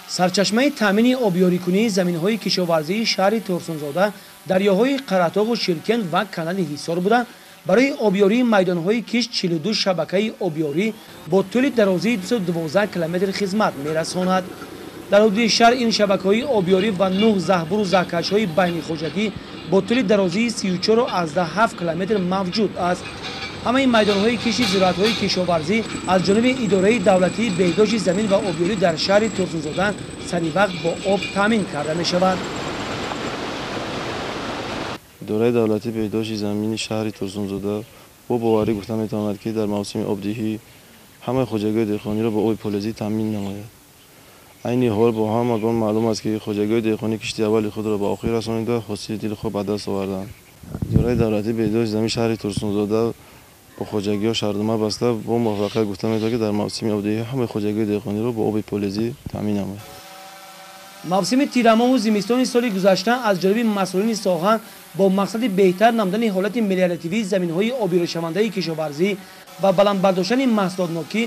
Сарчашмаи таъмини обёрикунии заминҳои кишоварзии шаҳри Турсунзода дарёҳои Қаратоғу Ширкент ва канали Ҳисор буда, барои обёрии майдонҳои кишт 42 шабакаи обёрӣ бо тӯли дарозии 212 километр хизмат мерасонад. Дар ҳудуди шаҳр ин шабакаҳои обёрӣ ва 9 заҳбуру заҳкашҳои байнихоҷагӣ бо тӯли дарозии 34,7 километр мавҷуд аст. Ҳамаи майдонҳои кишти зироатҳои кишоварзӣ аз ҷониби идораи давлатии беҳдошти замин ва обёрӣ дар шаҳри Турсунзода саривақт бо об таъмин карда мешавад. Идораи давлатии беҳдошти замини шаҳри Турсунзода бо боварӣ гуфта метавонад, ки дар мавсими обдиҳӣ ҳамаи хоҷагиҳои деҳқониро бо оби полезӣ таъмин намояд. Айни ҳол бо ҳамагон маълум аст, ки хоҷагиҳои деҳқонӣ кишти аввали худро ба охир расонида, ҳосили дилхоҳ ба даст оварданд. Идораи давлатии беҳдошти замини шаҳри Турсунзода бо хоҷагиҳо шартнома баста, бо муваффақият гуфта метавонад, ки дар мавсими обдиҳӣ ҳамаи хоҷагиҳои деҳқониро бо оби полезӣ таъмин намояд. Мавсими тирамоҳу зимистони соли гузашта аз ҷониби масъулини соҳа бо мақсади беҳтар намудани ҳолати мелиоративии заминҳои обёришавандаи кишоварзӣ ва баланд бардоштани маҳсулотнокӣ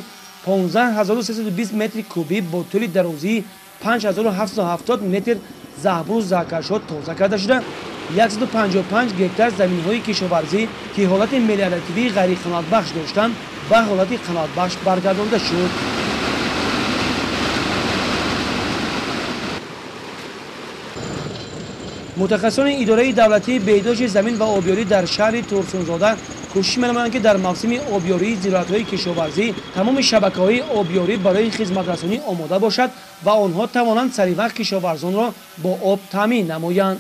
15320 метри кубӣ бо тӯли дарозии 5770 метр заҳбуру заҳкашҳо тоза карда шуда, 155 гектар заминҳои кишоварзӣ, ки ҳолати мелиоративии ғайриқаноатбахш доштанд, ба ҳолати қаноатбахш баргардонда шуд. Мутахассисони идораи давлатии беҳдошти замин ва обёрӣ дар шаҳри Турсунзода кӯшиш менамоянд, ки дар мавсими обёрии зироатҳои кишоварзӣ тамоми шабакаҳои обёрӣ барои хизматрасонӣ омода бошад ва онҳо тавонанд саривақт кишоварзонро бо об таъмин намоянд.